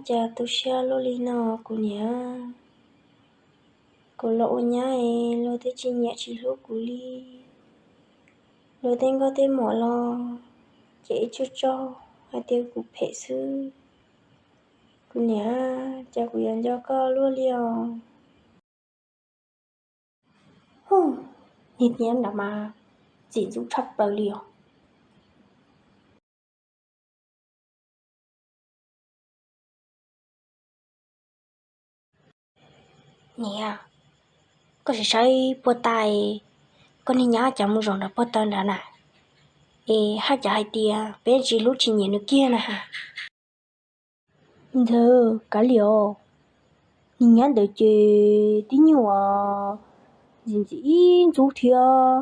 Cas tu siab luaj li no kuv niam? Kuv los ua nyab es luag twb tsis nyiam tsis hlub kuv li. Luag tej nkauj tej muam los ces ib tsuj tsaug hais tias kuv phem xwb. Kuv niam, cas kuv yuav nco koj luaj li os? Niag niam nrad mas ntxim ntxub tshaj plaws li os. Niam, koj sim saib puag ta, koj niag nyab cas mus zaum nram puag ta nrad na, es haj cas hais tias peb tsis hlub tsis nyiam nws kiag na has. Ntxawg, kav liam os, niag nyab ntawd ces tib nyuag ntxim ntxim ib ntxub thiab,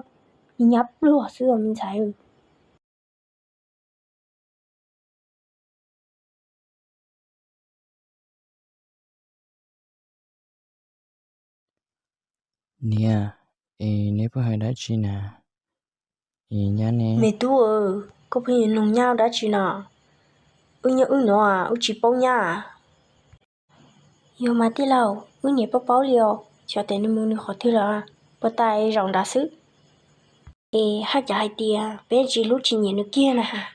niag nyab pluag xwb os me ntxhais. Niam, es neb pheej hais dab tsi na? Es nyab ne? Me tub, koj pheej yuav nug nyab dab tsi no? Wb nyob wb no wb tsis paub nyab. Yog mas tij laug, wb niam paub paub li os, xyov tias nws mus nws qhov twg lawm, puag ta zaum nrad xwb. Es haj cov hais tias peb tsis hlub tsis nyiam nws kiag na has.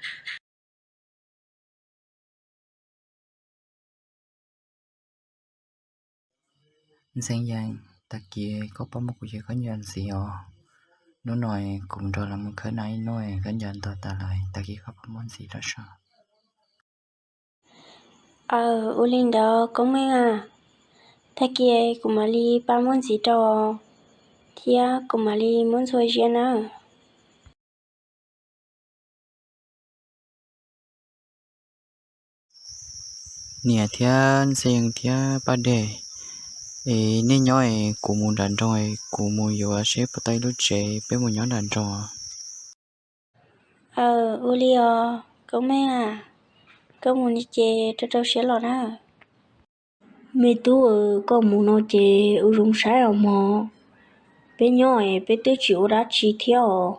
Ntxeev Yees, tag kis koj pab muab kuv cev khaub ncaws ntxiv os. Hnub no kuv nrog lawv mus khawb nas ib hnub, khaub ncaws ntog tas lawm, tag kis koj pab muab ntxiv rau seb. Aw, ua li ntawd Koob Meej a, tag kis kuv mam li pab muab ntxiv rau, thiab kuv mam li muab ntxhua ziab nawb. Niam thiab Ntxeev Yees thiab Paj Dej, es nej nyob es kuv mus nram nroog, kuv mus yuav seb puas tau ib lub tsev peb mus nyob nram nroog. Aw, ua li os Koob Meej a, koj mus li ces rau rau siab los na. Me tub, koj mus no ces ua zoo saib os mog, peb nyob es peb twb tsis ua dab tsi thiab os.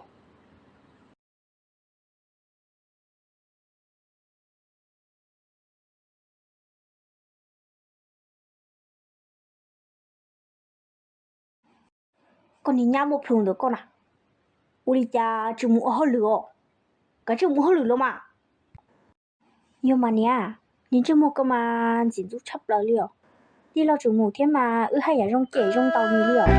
Koj niag nyab muaj plhus ntawm koj na, ua li cas tsis mus ua hauj lwm os? Kav tsij mus ua hauj lwm los mas. Yog mas niam, niag ntsej muag koj mas ntxim ntxub tshaj plaws li os. Tij laug tseem mus thiab mas wb haj yam zoo cem zoo ntaus nws li os.